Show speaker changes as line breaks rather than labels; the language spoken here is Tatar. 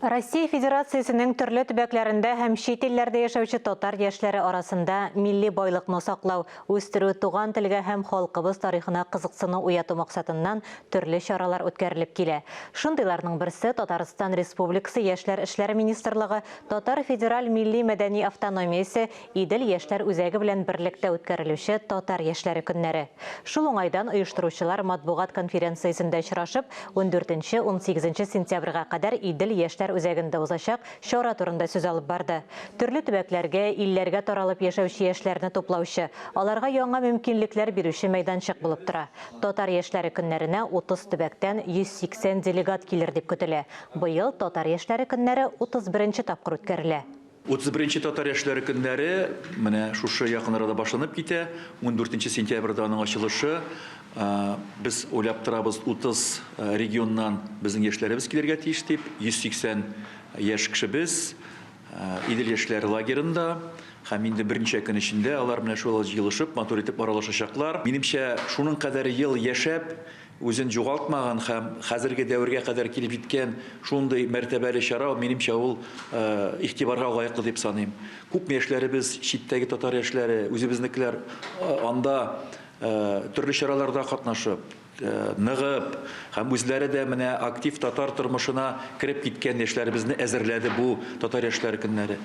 Россия Федерациясенең төрле төбәкләрендә һәм чит илләрдә яшәүче татар яшьләре арасында милли байлыкны саклау, үстерү, туган телгә һәм халкыбыз тарихына кызыксыну уяту максатыннан төрле чаралар үткәрелеп килә. Шундыйларның берсе, Татарстан Республикасы Яшьләр эшләре министрлыгы, Татар федераль милли-мәдәни автономиясе, Идел яшьләр үзәге белән берлектә үткәрелүче Татар яшьләре көннәре. Шул уңайдан оештыручылар матбугат конференциясендә очрашып, ундүртенче-унсигезенче сентябрьгә кадәр Идел яшьләр үзәгендә узачак чара турында сүз алып барды. Төрле төбәкләргә, илләргә таралып яшәүче яшьләрне туплаучы, аларга яңа мөмкинлекләр бирүче мәйданчык булып тора. Татар яшьләре көннәренә 30 төбәктән 180 делегат килер дип көтелә. Быел Татар яшьләре көннәре 31 нче тапкыр үткәрелә.
31 нче Татар яшьләре көннәре менә шушы якын арада башланып китә. 14 сентябрьдә аның ачылышы. Без уйлап торабыз, 30 регионнан безнең яшьләребез килергә тиеш дип. 180 яшь кешебез Идел яшьләре лагерында һәм инде берничә көн эчендә алар менә шулай җыелышып, матур итеп аралашачаклар. Минемчә, шуның кадәр ел яшәп, Үзен югалтмаган һәм хәзерге дәвергә кадәр килеп җиткән шундый мәртәбәле чара, минемчә, ул игътибарга лаеклы дип саныйм. Күпме яшьләребез, читтәге татар яшьләре, үзебезнекеләр анда төрле чараларда катнашып, ныгып һәм үзләре дә менә актив татар тормышына кереп киткән яшьләребезне әзерләде бу Татар яшьләре көннәре.